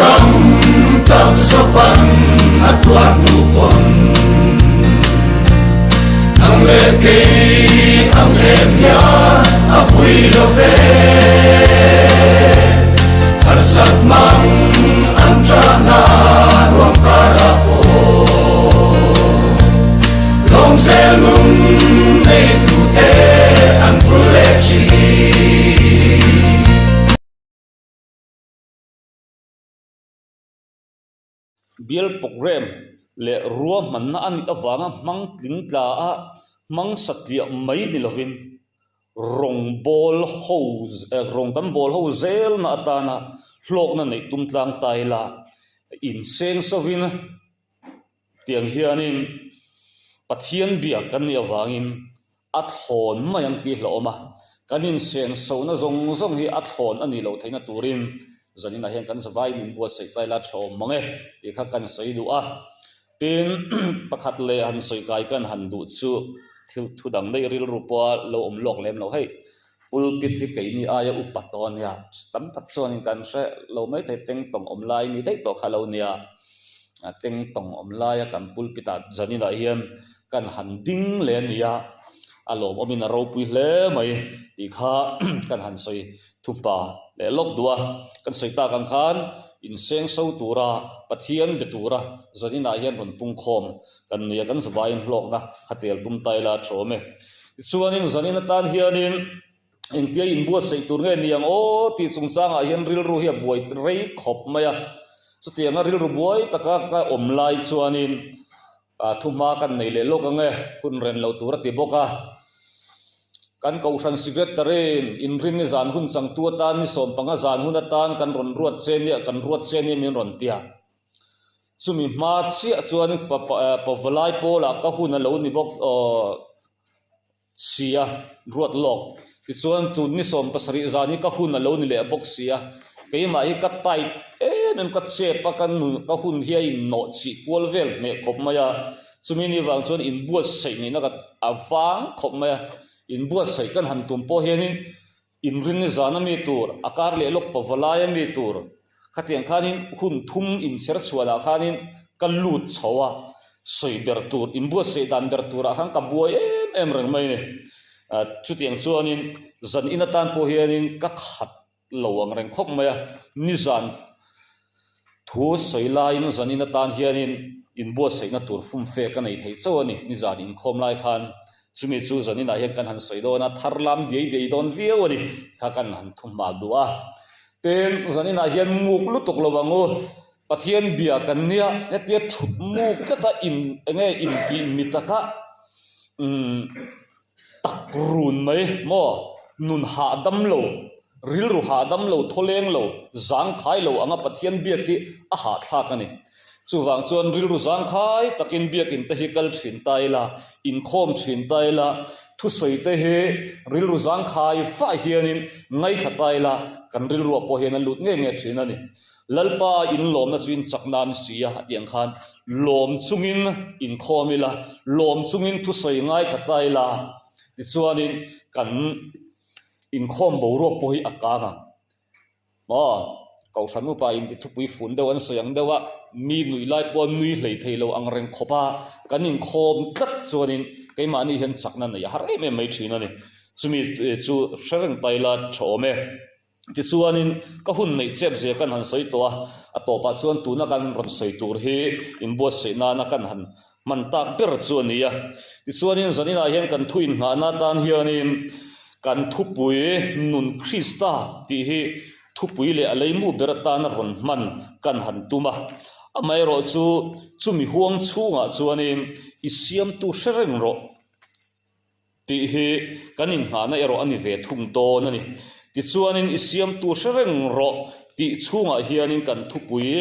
tam tak sapan a tuar hnu pawn Nang leh kei ang em hian a vui lo ve Harsat mang an ṭahna ruam karah pawh Lawmsel nun neitute an vul leh ṭhin. Bial programme leh ruahmanna a nih avanga hmang tling tla a, hmang satliah mai ni lovin rawng bawl ho rawng kan bawl ho zelna atana hlawkna neih tum tlang ta ila inseng sovin Tiang hianin Pathian biak kan nih avangin a thlawn mai ang tih hlauhawm a, kan insensohna zawng zawng hi a thlawn a nih loh theihna turin zaninah hian kan zavaiin inbuatsaih ta ila tha awm mang e tih kha kan sawi duh a. Tin, pakhat leh han sawi kai kan han duh chu thil thu dang daih rilru pawha lo awm lawk lem lo hei. Pulpit hi keini aia upa tawh a nia, tam tak chuanin kan hre lo mai thei, teng tawng awm lai mi daih tawh kha lo nia, teng tawng awm laia kan pulpit ah zaninah hian kan han ding leh a nia, a lawmawmin a ropui hle mai tih kha kan han sawi thupa leh lawk duh a, kan sawi tak ang khan inseng so tura Pathian be tura zaninah hian rawn pungkhawm kan nei a, kan zavaiin hlawkna kha tel tum ta ila a ṭhawm e. Tichuanin zanin atan hianin engtia inbuatsaih tur nge ni ang aw tih chungchangah hian rilru hi a buai rei khawp mai a. Chutianga rilru buai taka ka awm lai chuanin thuhma kan nei leh lawk ang e, hun ren lo tur a ti bawk a. Kan Kohhran Secretary-in inrinni zan hun changtu atan ni 15 zan hun atan kan rawn ruat che nia, kan ruat che nia min rawn ti a. Chumi hma chiah chuan Pavalai pawlah ka hun a lo ni bawk si a, ruat lawk. Tichuan tun ni 70 zan hi ka hun a lo ni leh bawk si a, keimah hi ka tight em em, ka chep a, ka nun ka hun hi a innawh chih kual vel hneh khawp mai a. Chumi ni vang chuan inbuatsaih nihna ka a vang khawp mai a, inbuatsaih kan han tum pawh hianin Inrinni zan a mi tur, a kar leh lawk pavalai a mi tur, khatiang khanin hun thum inchher chhuanah khanin ka lut chho a, sawi ber tur, inbuatsaih dan ber turah khan ka buai em em reng mai a ni. Chutiang chuanin zan in atan pawh hianin ka khat lo ang reng khawp mai a, nizan Thu sawi laiin zanin atan hianin inbuatsaihna tur fumfe ka nei thei chauh a ni. Nizan inkhawm lai khan chumi chu zaninah hian kan han sawi dawn a, thar lam diai diai dawn viau a ni kha kan han thu hma duh a. Tin, zaninah hian muk lutuk lo ang u, Pathian bia kan nia, hetia thut muk tlata in enge intih mi taka umm Tak run mai maw? Nun hahdam lo, rilru hahdam lo, thawleng lo, zangkhai lo anga Pathian biak hi a hahthlak a ni. Chuvang chuan rilru zangkhai takin biakin te hi kal thin ta ila, inkhawm thin ta ila, thusawi te hi rilru zangkhai fah hianin ngaithla ta ila, kan rilruah pawh hian a lut ngei ngei thin a ni. Lalpa in lawmna chu in chak nan si a, a tih ang khan lawm chungin inkhawm ila, lawm chungin thusawi ngaithla ta ila, tichuanin kan inkhawm boruak pawh hi a kang ang. Maw, Kohhran upa in ti thupui fun deuh an sawi ang deuh a, mi nuih lai pawh nui hlei thei lo ang reng khawp a, kan inkhawm tlat chuanin keimahni hian chakna neih a har em em mai thin a ni. Chumi chu hre reng ta ila tha awm e. Tichuanin ka hun neih chep zia kan han sawi tawh a, a tawpah chuan tuna kan rawn sawi tur hi inbuatsaih nana kan han hman tak ber chu a ni a. Tichuanin zaninah hian kan thu inngahna atan hianin kan thupui nun Krista tih hi thupui leh a leimu ber atana rawn hman kan han tum a. Amaherawhchu chumi huang chhungah chuanin i siamtu hre reng rawh. Tih hi kan inngahna erawh a ni ve thung dawn a ni. Tichuanin i siamtu hre reng rawh tih chhungah hianin kan thupui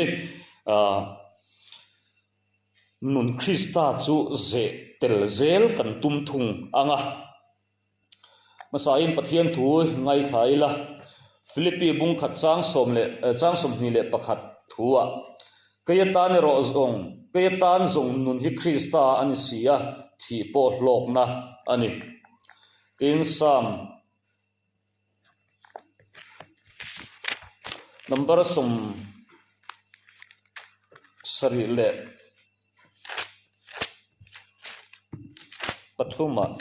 nun Krista chu zeh tel zel kan tum thung ang a. Hmasain Pathian thu ngaithla ila, Philippi bungkhat chang sawm leh chang 21 thuah, Kei atan erawh zawng, kei atan zawng nun hi Krista a ni si a, thih pawh hlawkna a ni. Tin, Psalm number sawm. Sarih leh pathumah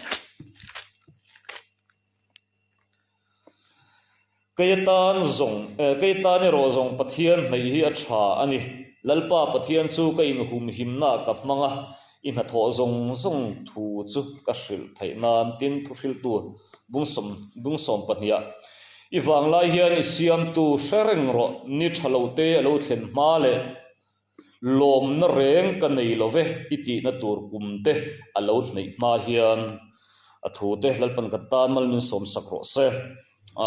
Kei atan zawng eh kei atan erawh zawng Pathian hnaih hi a tha a ni. Lalpa Pathian chu ka inhumhimnaah ka hmang a, i hnathawh zawng zawng thu chu ka hrilh theih nan tin thuhriltu bungsawm bungsawm pahniha i vanglai hian i siamtu hre reng rawh ni tha lo te a lo thlen hma leh Lawmna reng ka nei lo ve i tihna tur kum te a lo hneih hma hian a thu te Lalpan ka tan mal min sawm sak rawh se.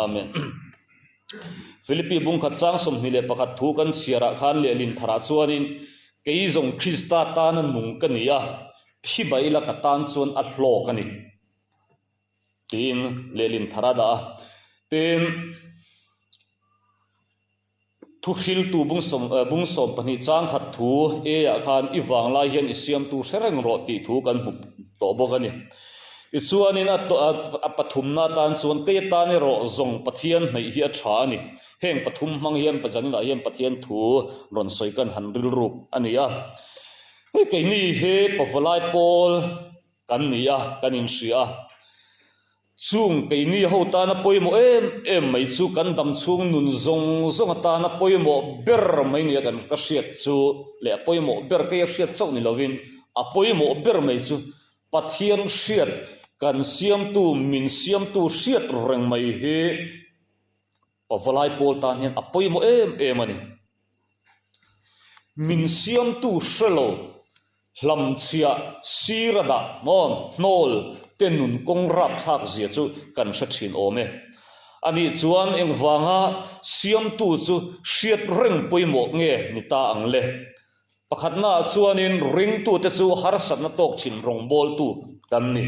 Amen. Philippi bungkhat chang 21 thu kan chhiarah khan lehlin tharah chuanin kei zawng Krista tana nung ka ni a, thi mai ila ka tan chuan a hlawk a ni tiin lehlin thar a dah a. Tin. Thuhriltu bung 12 chang khat thu E-ah khan i vanglai hian i siamtu hre reng rawh tih thu kan hmu tawh bawk a ni. Tichuanin a pathumna atan chuan kei atan erawh zawng Pathian hnaih hi a tha a ni. Heng pathum hmang hian Pajaninah hian Pathian thu rawn sawi kan han rilruk a ni a. Hei keini hi pavalai pawl kan ni a, kan inhria a. Chung keini ho tana pawimawh em em mai chu kan dam chhung nun zawng zawng atana pawimawh ber mai nia kan ka hriat chu leh a pawimawh ber kei a hriat chauh ni lovin a pawimawh ber mai chu Pathian hriat kan siamtu min siamtu hriat reng mai hi Pavalai pawl tan hian a pawimawh em em a ni. Min siamtu hre lo, hlamchhiah, sir a dah maw, hnawl te nun kawng rapthlak zia chu kan hre thin awm e. A nih chuan engvanga siamtu chu hriat reng pawimawh nge ni ta ang le? Pakhatnaah chuanin ringtute chu harsatna tawk thin rawngbawltu kan ni.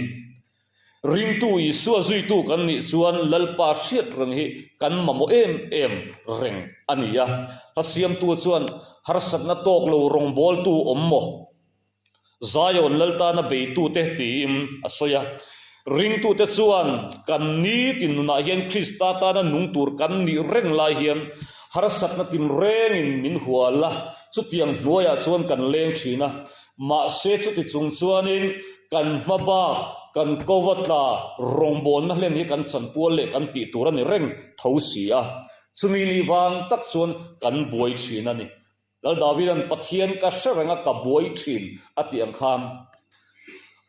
Ringtu Isua zuitu kan nih chuan Lalpa hriat reng hi kan mamawh em em reng a ni a. Hla siamtu chuan harsatna tawk lo rawngbawltu awm maw? Zion Lal tana beitute tiin a sawi a. Ringtute chuan kan nitin nunah hian Krista tana nung tur kan nih reng lai hian harsatna tinrengin min hual a, chutiang hnuaiah chuan kan leng thin a. Mahse chuti chung chuanin kan hma bak, kan kova tla rawngbawlna hlen hi kan chanpual leh kan tih tur a ni reng tho si a. Chumi nih vang tak chuan kan buai thin a ni. Lal Davida'n Pathian ka hre reng a ka buai thin a tih ang khan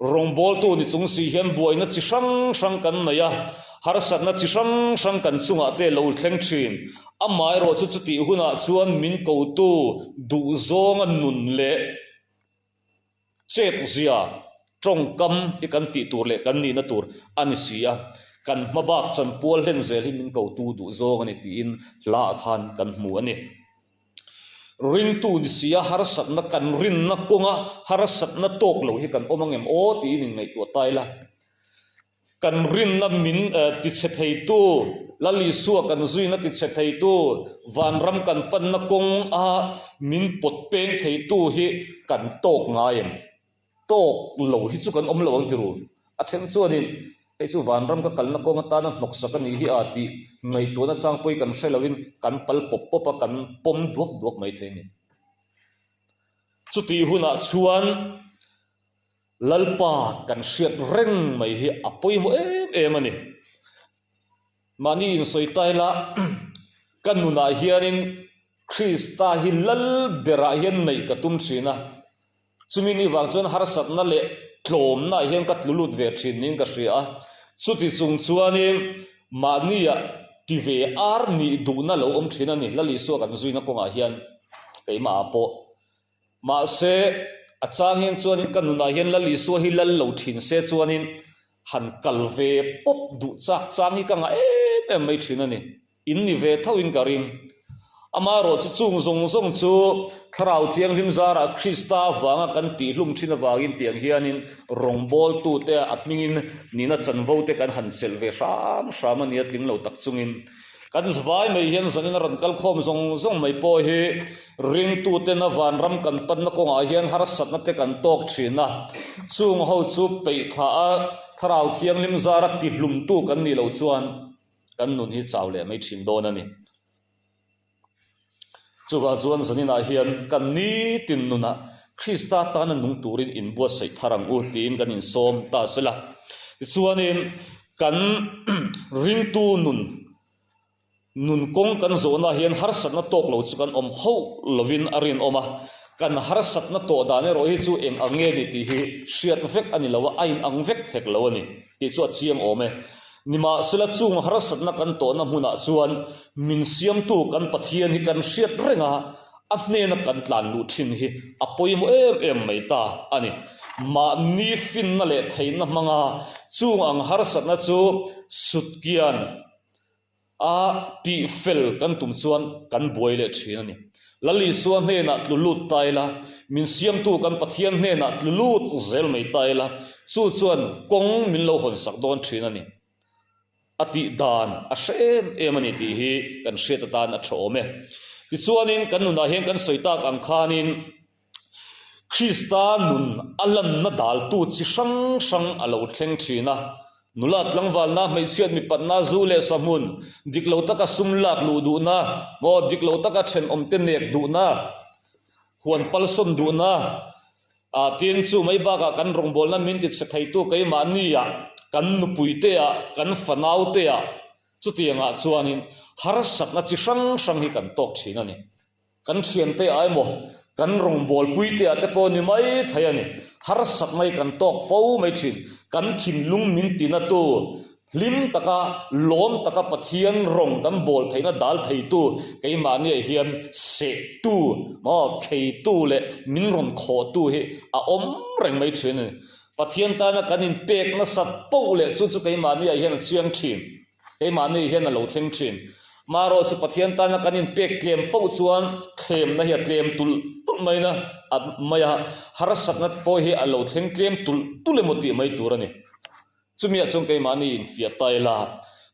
rawngbawltu ni chung si hian buaina chi hrang hrang kan nei a, harsatna chi hrang hrang kan chungah te lo thleng thin. Amaherawh chu chutih hunah chuan min kotu duhzawnga nun leh Chet zia tawngkam hi kan tih tur leh kan nihna tur a ni si a, kan hma bak chanpual hlen zel hi min kotu duh zawng a ni tiin hlaah khan kan hmu a ni. Ringtu ni si a harsatna kan rinna kawnga harsatna tawk lo hi kan awm ang em aw tiin inngaihtuah ta ila. Kan rinna min tichhe theitu, Lal Isua kan zuina tichhe theitu, vanram kan panna kawng a min pawt peng theitu hi kan tawk ngai em? Tawk lo hi chu kan awm lo ang tiru. A then chuanin, hei chu vanram ka kalna kawng atana hnawksak a nih hi a tih ngaihtuahna chang pawhin kan hre loin kan pal pawp pawp a, kan pawm duak duak mai thei a ni. Chutih hunah chuan Lalpa kan hriat reng mai hi a pawimawh em em a ni. Mahni insawi ta ila ka nunah hianin Krista hi lal berah hian neih ka tum thin a, chumi ni vang chuan harsatna leh tlawmnaah hian ka tlu lut ve thin niin ka hria a, chuti chung chuanin mahnia ti ve ar nih duhna lo awm thin a ni. Lal Isua kan zuina kawngah hian keimahah pawh Mahse, a chang hian chuanin ka nunah hian Lal Isua hi lal lo thin se chuanin han kal ve pawp duh chak chang hi ka ngah em em mai thin a ni. In ni ve thoin ka ring. Amaherawhchu chung zawng zawng chu Thlarau Thianghlim zarah Krista avanga kan tihhlum thin avangin tiang hianin rawngbawltute a hmingin nihna chanvo te kan han chelh ve hram hram a nia tling lo tak chungin. Kan vai mai hian zanin a rawn kal khawm zawng zawng mai pawh hi ringtutena vanram kan panna kawngah hian harsatna te kan tawk thin a, chung ho chu peih thlah a Thlarau Thianghlim zara tihlumtu kan nih loh chuan kan nun hi chau leh mai thin dawn a ni. Chuvang chuan zaninah hian kan nitin nunah Krista tana nung turin inbuatsaih thar ang u tiin kan insawm ta a sela. Tichuanin kan ringtu nun nun kawng kan zawhnaah hian harsatna tawk lo chu kan awm hauh lovin a rinawm a, kan harsatna tawh dan erawh hi chu eng ang nge ni tih hi hriat vek a ni lo a, a inang vek hek lo a ni tih chu a chiang awm e. Nimahsela chung harsatna kan tawhna hmunah chuan min siamtu kan Pathian hi kan hriat reng a, a hnena kan tlan luh thin hi a pawimawh em em mai ta a ni. Mahni finna leh theihna hmanga chung ang harsatna chu sutkian a tihfel kan tum chuan kan buai leh thin a ni. Lal Isua hnenah tlu lut ta ila, min siamtu kan Pathian hnenah tlu lut zel mai ta ila, chu chuan kawng min lo hawnsak dawn thin a ni. A tih dan a hre em em a ni tih hi kan hriat atan a tha awm e. Tichuanin kan nunah hian kan sawi tak ang khanin Krista nun a lanna daltu chi hrang hrang a lo thleng thin a. Nula tlangvalna, hmeichhiat mipatna, zu leh sahmun, dik lo taka sum lak luh duhna, maw dik lo taka thenawmte nek duhna, huan palsawn duhna, Ah, tin, chu mai bakah kan rawngbawlna min ti chhe theitu keimahniah, kan nupuiteah, kan fanauteah, chutiangah chuanin harsatna chi hrang hrang hi kan tawk thin a ni. Kan thianteah emaw, kan rawngbawlpuiteah te pawh ni mai thei a ni. Harsatna hi kan tawk fo mai thin. Kan thinlung min tinatu Hlim taka, lawm taka Pathian rawng kan bawl theihna dal theitu keimahniah hian sehtu, maw, kheitu leh min rawn khawhtu hi a awm reng mai thin a ni. Pathian tana kan inpek nasat poh leh chu chu keimahniah hian a chiang thin, keimahni hian a lo thleng thin. Marawh chu Pathian tana kan inpek tlem poh chuan thlemna hi a tlem tulh tulh mai na, a mai a, harsatna pawh hi a lo thleng tlem tulh tulh emaw tih mai tur a ni. Chumiah chuan keimahni infiah ta ila,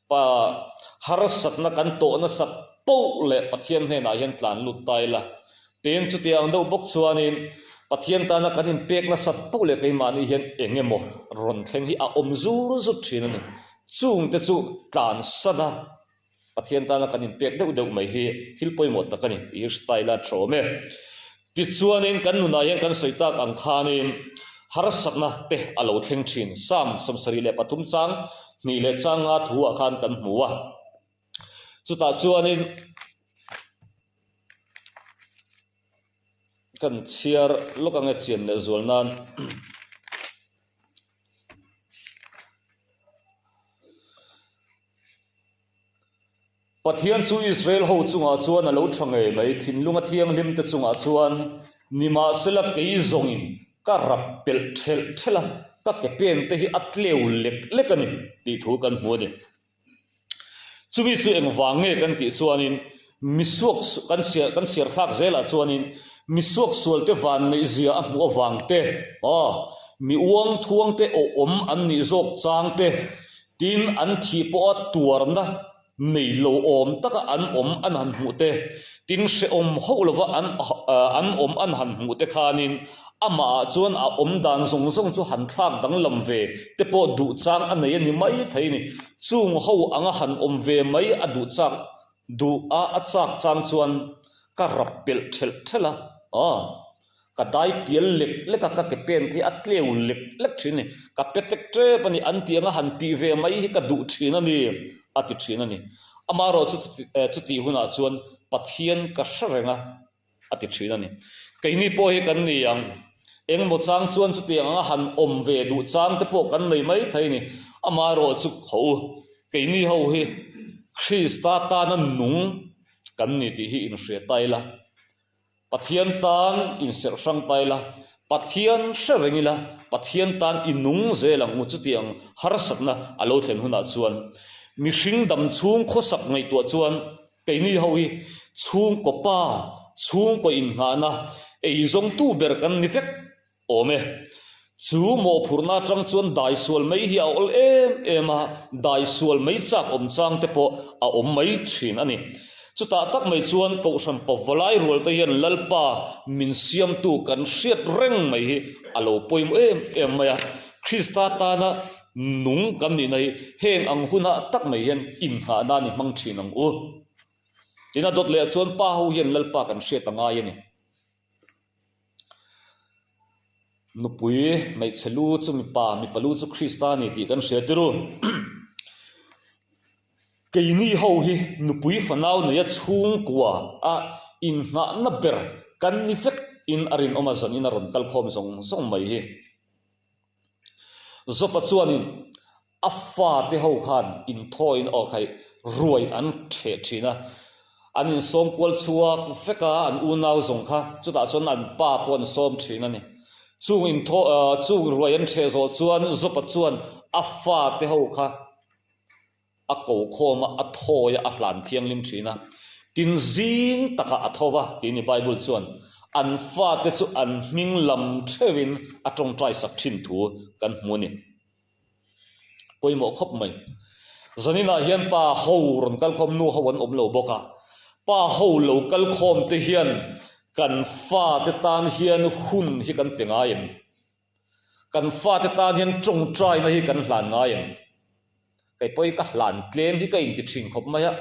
pa harsatna kan tawh nasat poh leh Pathian hnenah hian tlan lut ta ila. Tin, chutiang deuh bawk chuanin Pathian tana kan inpek nasat poh leh keimahni hian eng emaw rawn thleng hi a awm zur zut thin a ni. Chungte chu tlansan a, Pathian tana kan inpek deuh deuh mai hi thil pawimawh tak a ni tih hi style a tha awm e. Tichuanin kan nunah hian kan sawi tak ang khanin harsatna te a lo thleng thin. Psalm 73 chang hnih leh chang nga thu ah khan kan hmu a. Chutah chuanin kan chhiar lawk ang e chian leh zual nan. Pathian chu Israel ho chungah chuan a lo tha ngei mai, thinlunga thianghlim te chungah chuan, nimahsela kei zawngin ka rap pelh thelh thelh a, ka ke pen te hi a tleu lek lek a ni tih thu kan hmu a ni. Chumi chu engvang nge kan tih chuanin misuak kan chhiar kan chhiar thlak zelah chuanin misuak sualte van neihzia a hmuh avang te, aw, mi uang thuang te awh awm an nih zawk chang te, Tin, an thih pawha tuarna nei lo awm taka an awm an han hmuh te, tin hrehawm hauh lova an an awm an han hmuh te khanin amahah chuan a awm dan zawng zawng chu han thlak danglam ve te pawh duh chang a nei a ni mai thei a ni. Chung ho anga han awm ve mai a duh chak duh a a chak chang chuan ka rap pelh thelh thelh a, aw. Ka dai pial lek lek a, ka ke pen te hi a tleu lek lek thin a ni. Ka pe tek tep a ni, an tih anga han tih ve mai hi ka duh thin a ni, a ti thin a ni. Amaherawhchu chutih hunah chuan Pathian ka hre reng a, a ti thin a ni. Keini pawh hi kan ni ang, engemaw chang chuan chutiang anga han awm ve duh chang te pawh kan nei mai thei a ni. Amaherawhchu ho u, keini ho hi Krista tana nung kan ni tih hi inhria ta ila. Pathian tan inserh hrang ta ila, Pathian hre reng ila, Pathian tan i nung zel ang u chutiang harsatna a lo thlen hunah chuan mihring dam chhung khawsak ngaihtuah chuan keini ho hi chhungkaw pa, chhungkaw inngahna eizawngtu ber kan ni vek. Awm e. Chu mawhphurhna atang chuan dai sual mai hi a awl em em a, dai sual mai chak awm chang te pawh a awm mai thin a ni. Chutah tak mai chuan Kohhran pawvalai rual te hian Lalpa min siamtu kan hriat reng mai hi a lo pawimawh em em mai a. Krista tana nung kan nihna hi heng ang hunah tak mai hian inngah nan i hmang thin ang u. Tin a dawt leh ah chuan pa ho hian Lalpa kan hriat a ngai a ni. Nupui hmeichhe lu chu mipa, mipa lu chu Krista a ni tih kan hria tir u. Keini ho hi nupui fanau neia chhungkua a innghahna ber kan ni vek in a rinawm a zanin a rawn kal khawm zawng zawng mai hi. Zawpa chuanin a fate ho khan inthawiin aw khaih ruai an ṭheh ṭhin a, an insawm kual chhuak vek a, an unau zawng kha chutah chuan an pa pawh an sawm ṭhin a ni. Chung inthaw chung ruai an ṭheh zawh chuan Zawpa chuan a fate ho kha a ko khawm a, a thawi a, a hlan thianghlim thin a. Tin, zing takah a tho va, tih ni Bible chuan an fate chu an hming lam theuhin a tawngtai sak thin thu kan hmu a ni. Pawimawh khawp mai. Zaninah hian pa ho rawn kal khawm, nu ho an awm lo bawk a. Pa ho lo kal khawm te hian kan fate tan hian hun hi kan pe ngai em? Kan fate tan hian tawngtaina hi kan hlan ngai em? Kei pawh hi ka hlan tlem hi ka inti thin khawp mai a,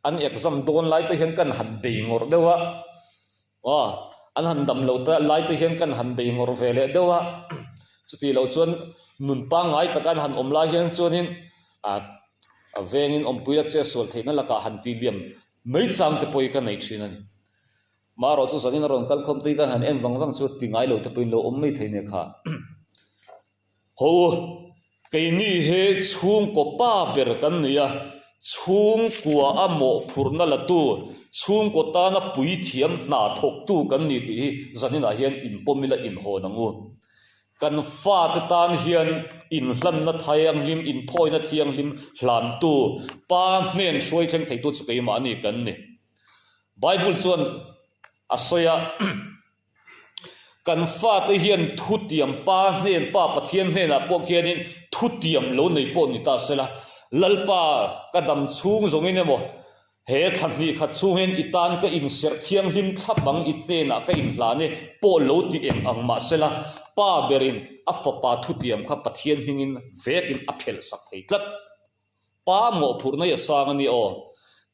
an exam dawn lai te hian kan han bei ngawrh deuh a, aw an han dam lo ta lai te hian kan han bei ngawrh ve leh deuh a, chutih loh chuan nun pangngai taka an han awm lai hian chuanin ah a vengin awmpui a chetsual theihna lakah han tih liam mai chang te pawh hi ka nei thin a ni. Marawh chu zanin a rawn kal khawm tui kan han en vang vang chu ti ngai lo te pawhin lo awm mai thei nia kha. Ho u, keini hi chhungkaw pa ber kan ni a, chhungkua a mawhphurhna la tu, chhungkaw tana puithiam hna thawktu kan ni tih hi zaninah hian inpawm ila inhawn ang u. Kan fate tan hian inhlanna thianghlim, inthawina thianghlim hlantu, pa hnen hruai thleng theitu chu keimahni kan ni. Bible chuan a sawi a, Kan fate hian thutiam Pa hnen, Pa Pathian hnenah pawh khianin thutiam lo nei pawh ni ta sela, Lalpa ka dam chhung zawngin emaw, he thla hnih khat chhung hian i tan ka inserh thianghlim thlap ang, i hnenah ka inhlan e pawh lo ti eng ang mah sela, Pa berin a fapa thutiam kha Pathian hmingin vekin a phelh sak thei tlat. Pa mawhphurhna hi a sang a ni aw.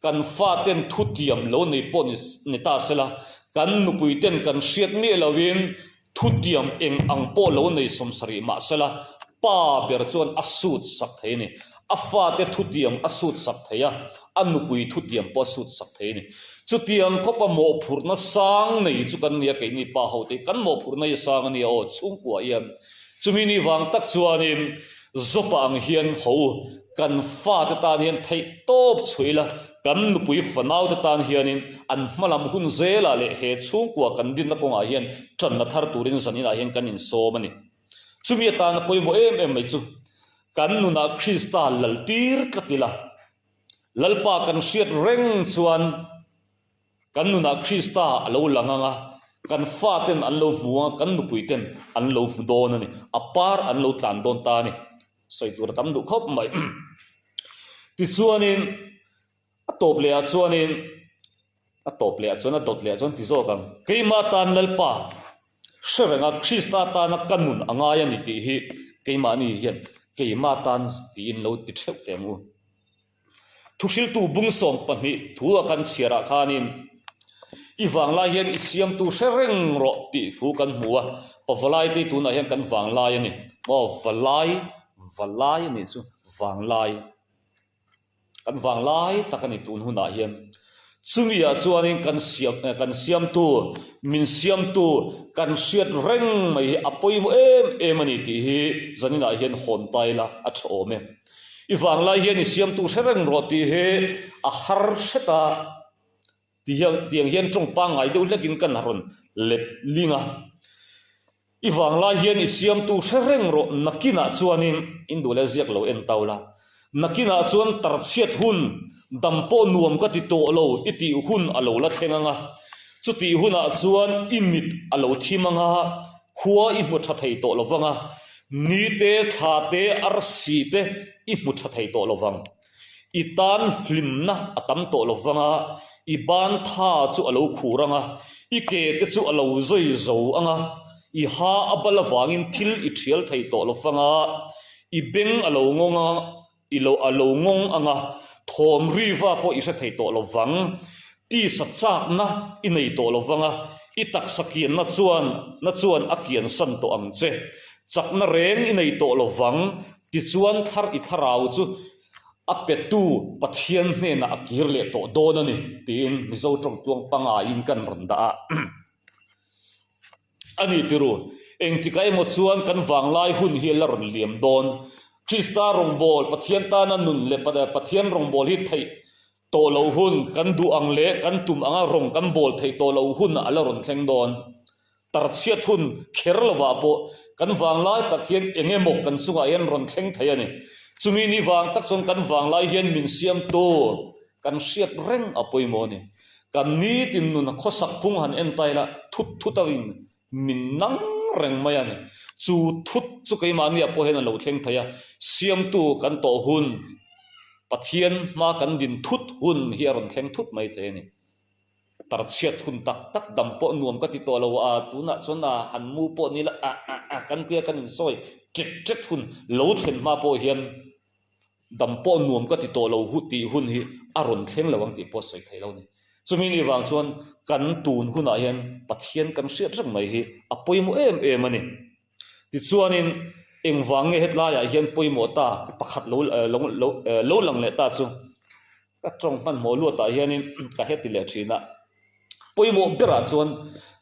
Kan faten thutiam lo nei pawh ni ta sela, kan nupuiten kan hriat miah loin thutiam eng ang pawh lo nei sawmsarih mah sela, pa ber chuan a sut sak thei a ni. A fate thutiam a sut sak thei a, a nupui thutiam pawh a sut sak thei a ni. Chutiang khawpa mawhphurhna sang nei chu kan nia keini pa hote hi kan mawhphurhna hi a sang a nia aw chhungkua hian. Chumi ni vang tak chuanin Zawpa ang hian ho u, kan fate tan hian theih tawp chhuah ila, kan nupui fanaute tan hianin an hmalam hun zelah leh he chhungkua kan dinna kawngah hian tanna thar turin zaninah hian kan insawm a ni. Chumi atana pawimawh em em mai chu kan nunah Krista lal tir tlat ila, Lalpa kan hriat reng chuan, Kan nunah Krista a lo lang ang a, kan faten an lo hmu ang a, kan nupuiten an lo hmu dawn a ni. A par an lo tlan dawn ta a ni. Sawi tur a tam duh khawp mai. Tichuanin, a tawp lehah chuanin, a tawp lehah chuan, a dawt lehah chuan ti zawk ang. Keimah tan Lalpa hre reng a, Krista tana ka nun a ngai a ni tih hi keimahni hian keimah tan tiin lo ti theuh teh ang u. Thuhriltu bung 12 thu a kan chhiarah khanin, I vanglai hian i siamtu hre reng rawh tih thu kan hmu a, pavalai te tunah hian kan vanglai a ni. Aw, valai, valai a nih chu, vanglai. Kan vanglai tak a ni tun hunah hian. Chumi-ah chuanin kan siam, kan siamtu, min siamtu kan hriat reng mai hi a pawimawh em em a ni tih hi zaninah hian hawn ta ila a tha awm e. I vanglai hian i siamtu hre reng rawh tih hi a har hret a, ti hian tiang hian tawng pangngai deuh hlekin kan rawn let ling a. I vanglai hian i siamtu hre reng rawh nakinah chuanin in duh leh ziak lo en tau la, nakinah chuan tarchhiat hun dam pawh nuam ka ti tawh lo i tih hun a lo la thleng ang a, chutih hunah chuan i mit a lo thim ang a, khua i hmu tha thei tawh lo vang a, Ni te, thla te, arsi te i hmu tha thei tawh lo vang. I tan hlimna a tam tawh lo vang a, i ban tha chu a lo khur ang a, i ke te chu a lo zawi zo ang a, i ha a bal avangin thil i thial thei tawh lo vang a, i beng a lo ngawng a, I lo a lo ngawng ang a, thawm riva pawh i hre thei tawh lo vang. Tisa chakna i nei tawh lo vang a, i taksa kianna chuan na chuan a kiansan tawh ang che. Chakna reng i nei tawh lo vang, tichuan thlar i thlarau chu a petu Pathian hnenah a kir leh tawh dawn a ni, tiin Mizo tawng tuang pangaiin kan rawn dah a. A ni tiru, engtikah emaw chuan kan vanglai hun hi la rawn liam dawn. Krista rawngbâwl, Pathian tana nun leh Pathian rawngbâwl hi theih tawh loh hun, kan duh ang leh kan tum anga rawng kan bâwl theih tawh loh hun a la rawn thleng dawn. Tarchhiat hun kher lovah pawh kan vanglai tak hian eng emaw kan chungah hian rawn thleng thei a ni. Chumi ni vang tak chuan kan vanglai hian min siamtu kan hriat reng a pawimawh a ni. Kan nitin nun a khawsak phung han en ta ila thut thut a in min nang reng mai a ni. Chu thut chu keimahniah pawh hian a lo thleng thei a, siamtu kan tawh hun, Pathian hma kan din thut hun hi a rawn thleng thut mai thei a ni. Tarchhiat hun tak tak dam pawh nuam ka ti tawh lo a, tunah chuan a han mu pawh ni la a a a kan tia kan insawi ṭet ṭet hun lo thlen hma pawh hian Dam pawh nuam ka ti tawh lo hu tih hun hi a rawn thleng lo ang tih pawh sawi thei lo a ni. Chumi ni vang chuan kan tun hunah hian Pathian kan hriat reng mai hi a pawimawh em em a ni. Tichuanin engvang nge hetlaiah hian pawimawh ta pakhat lo lo lo lang leh ta chu ka tawng hmanhmawh luatah hianin ka heti leh thin a. Pawimawh berah chuan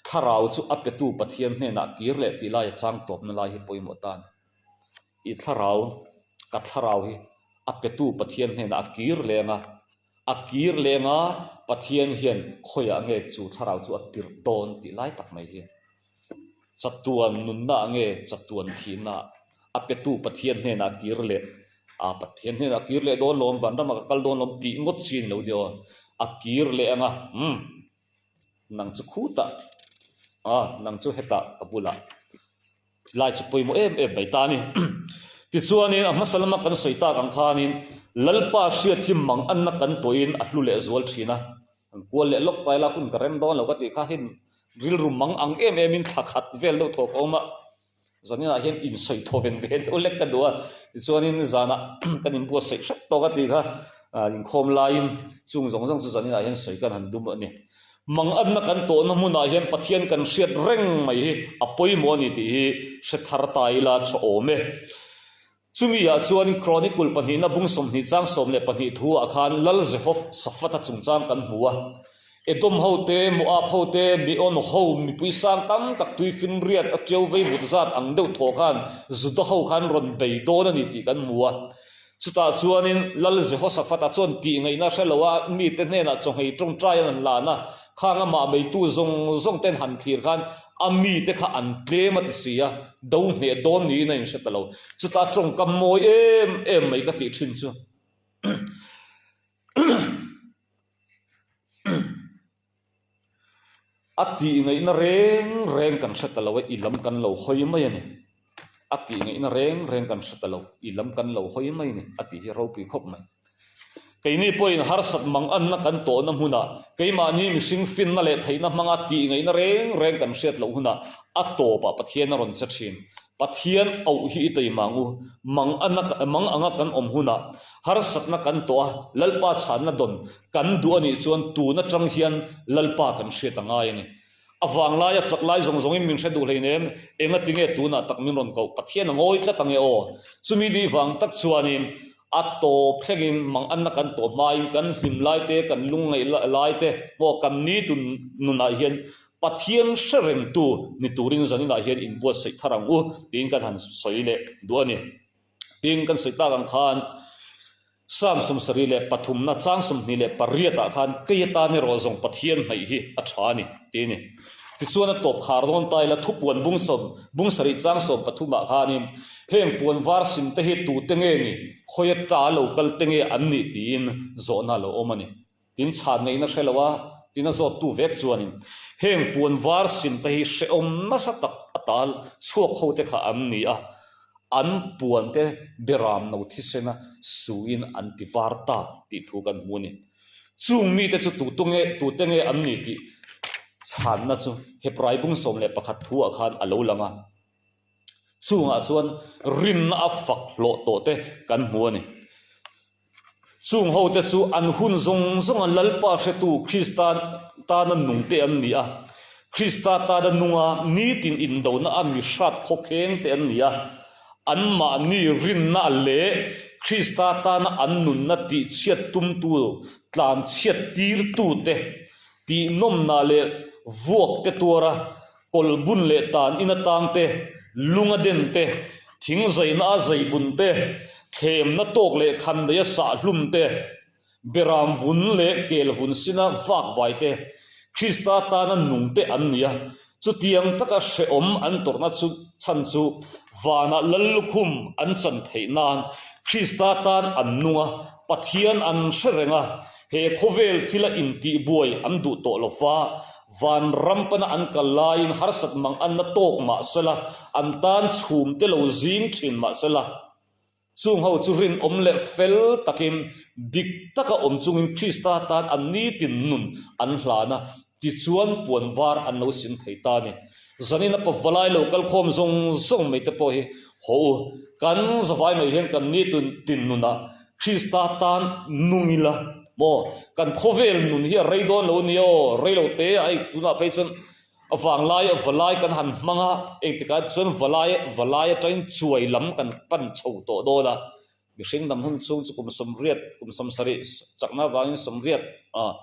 thlarau chu a petu Pathian hnenah kir leh tih laia chang tawpna lai hi pawimawh ta a ni. I thlarau, ka thlarau hi a petu Pathian hnenah a kir leng a, a kir leng a Pathian hian khawiah nge chu thlarau chu a tirh dawn tih lai tak mai hi chatuan nunna ah nge chatuan thihna ah a petu Pathian hnenah a kir leh a, Pathian hnenah a kir leh dawn lawm, vanramah ka kal dawn lawm tih ngawt chi a ni lo nia aw, a kir leh ang a, umm. Nang chu khutah a, nang chu hetah ka bulah lai chu pawimawh em em mai ta a ni. Tichuanin a hmasa lama kan sawi tak ang khanin Lalpa hriat hi mang anna kan tawhin a hlu leh zual thin a. Kan kual leh lawk pai la hun ka rem dawn lo ka tih kha hin rilru mang ang em emin thla khat vel deuh thaw ka awm a. Zaninah hian insawi thaw ven ve deuh lek ka duh a, tichuanin zanah kan inbuatsaih hrep tawk a tih kha inkhawm laiin chung zawng zawng chu zaninah hian sawi kan han dum a ni. Manganna kan tawhna hmunah hian Pathian kan hriat reng mai hi a pawimawh a ni tih hi hre thar ta ila tha awm e. Chumi ah chuan Chronicle pahnihna bung 20 chang 12 thu ah khan Lal Jehoshaphat-a chungchang kan hmu a. Edom ho te, Moab ho te, Meon ho mipui sang tam tak tuifinriat a ṭiau vei vut zat ang deuh thaw khan Juda ho khan rawn bei dawn a ni tih kan hmu a. Chutah chuanin Lal Jehoshaphat-a chuan tih ngaihna hre lo a, mite hnenah chawhmei ṭawngṭai an han lan a, khang amah meitu zawng zawng ten han thlir khan a mite kha an tlem a ti si a, do hneh dawn niin a inhre ta lo. Chutah ṭawngkam mawi em em mai ka tih ṭhin chu. A tih ngaihna reng reng kan hre ta lo a, i lam kan lo hawi mai a ni. A tih ngaihna reng reng kan hre ta lo, i lam kan lo hawi mai a ni a tih hi ropui khawp mai. Keini pawhin harsat mang anna kan tawhna hmunah keimahni mihring finna leh theihna hmanga tih ngaihna reng reng kan hriat loh hunah a tawpah Pathian a rawn che thin. Pathian auh hi i teimang u, mang ana mang anga kan awm hunah harsatna kan tawh a, Lalpa chhanna dawn Kan duh a nih chuan tun atang hian Lalpa kan hriat a ngai a ni. A vanglai a chak lai zawng zawngin min hre duh hleinem, enga tinge tunah tak min rawn koh, Pathian a ngawi tlat ange aw. Chumi ni vang tak chuanin a tawp thlengin mang anna kan tawh hmain kan hlim lai te, kan lungngaih lai te pawh kan ni tun nunah hian Pathian hre rengtu ni turin zaninah hian inbuatsaih thar ang u tiin kan han sawi leh duh a ni. Tin, kan sawi tak ang khan Psalm 73 chang 28 ah khan kei atan erawh zawng Pathian hnaih hi a tha a ni ti a ni. Tichuan a tawp khar dawn ta ila thupuan bung sawm bung sarih chang 13 ah khanin heng puan var sim te hi tute nge ni, khawi ata lo kal te nge an nih tiin zawhna a lo awm a ni. Tin chhan ngaihna hre lo a, tin a zawttu vek chuanin heng puan var sim te hi hrehawm nasa tak a tal chhuak ho te kha an ni a, an puan te beram no thisena suin an ti var ta tih thu kan hmu a ni. Chung mite chu tu nge tute nge an ni tih chhanna chu Hebrai bung 11 thu ah khan a lo lang a, chungah chuan rinna a fak hlawh tawh te kan hmu a ni. Chung hote chu an hun zawng zawnga Lalpa hretu Krista tana nungte an ni a. Krista tana nunga nitin indona a mi hrat khawkheng te an ni a. Anmahni rinna leh Krista tana an nunna tihchhiat tumtu tlanchhiat tirtute tihnawmna leh vuakte tuara kawlh bun leh tan in atang te, lung a den te, thing zaina a zai bun te, thlemna tawk leh khan daih a sah hlum te, beram vun leh kel vun sina vak vai te, Krista tana nung te an ni a. Chutiang taka hrehawm an tawrhna chu chhan chu vanah lal lukhum an chan theih nan Krista tan an nung a, Pathian an hre reng a, he khawvel thila intihbuai an duh tawh lo va, Van ram pana an kal laiin harsat mang an na tawk mah sela, an tan chhum te lo zing thin mah sela, chung ho chu rinawm leh fel takin dik taka awm chungin Krista tan an nitin nun an hlan a, tichuan puan var an lo sim thei ta a ni. Zanin a pavalai lo kal khawm zawng zawng mai te pawh hi haw u, kan zavai mai hian kan nitin nunah Krista tan nung ila maw? Kan khawvel nun hi a rei dawn lo ania aw, rei lo te a hei tunah phei chuan a vanglai a valai kan han hmang a, engtikah chuan valai valai atangin chuai lam kan pan chho tawh dawn a, mihring dam hun chhung chu kum sawmriat kum sawmsarih chakna avangin sawmriat ah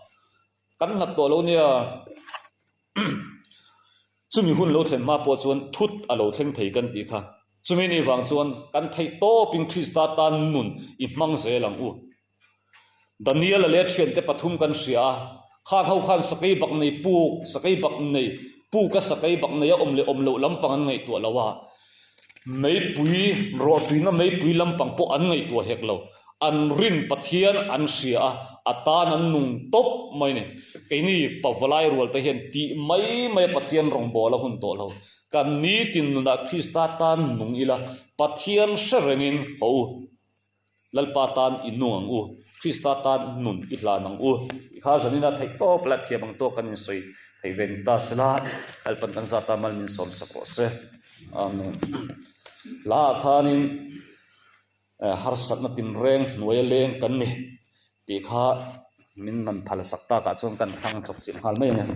kan hlat tawh lo nia. Chumi hun lo thlen hma pawh chuan thut a lo thleng thei kan tih kha. Chumi ni vang chuan kan theih tawpin Krista tan nun i hmang zel ang u. Daniel-a leh a thiante pathum kan hria a, khang ho khan sakei bak nei puk, sakei bak nei puk a sakei bak nei a awm leh awm loh lampang an ngaihtuah lo a. Meipui, rawhtuina meipui lampang pawh an ngaihtuah hek lo. An rin Pathian an hria a, a tan an nung tawp mai a ni. Keini pavalai rual te hian tih mai mai a Pathian rawngbâwl a hun tawh lo. Kan nitin nunah Krista tan nung ila, Pathian hre rengin haw u. Lalpa tan i nung ang u, Krista tan nun i hlan ang u tih kha zanina theih tawp leh thiam ang tawk kan insawi theih ve ni ta sela, Lalpan kan zata mal min sawm sak rawh se. Amen. Hla ah khanin harsatna tinreng hnuaia leng kan ni tih kha min man phal sak takah chuan kan thlang chawp chilh nghal mai a ni.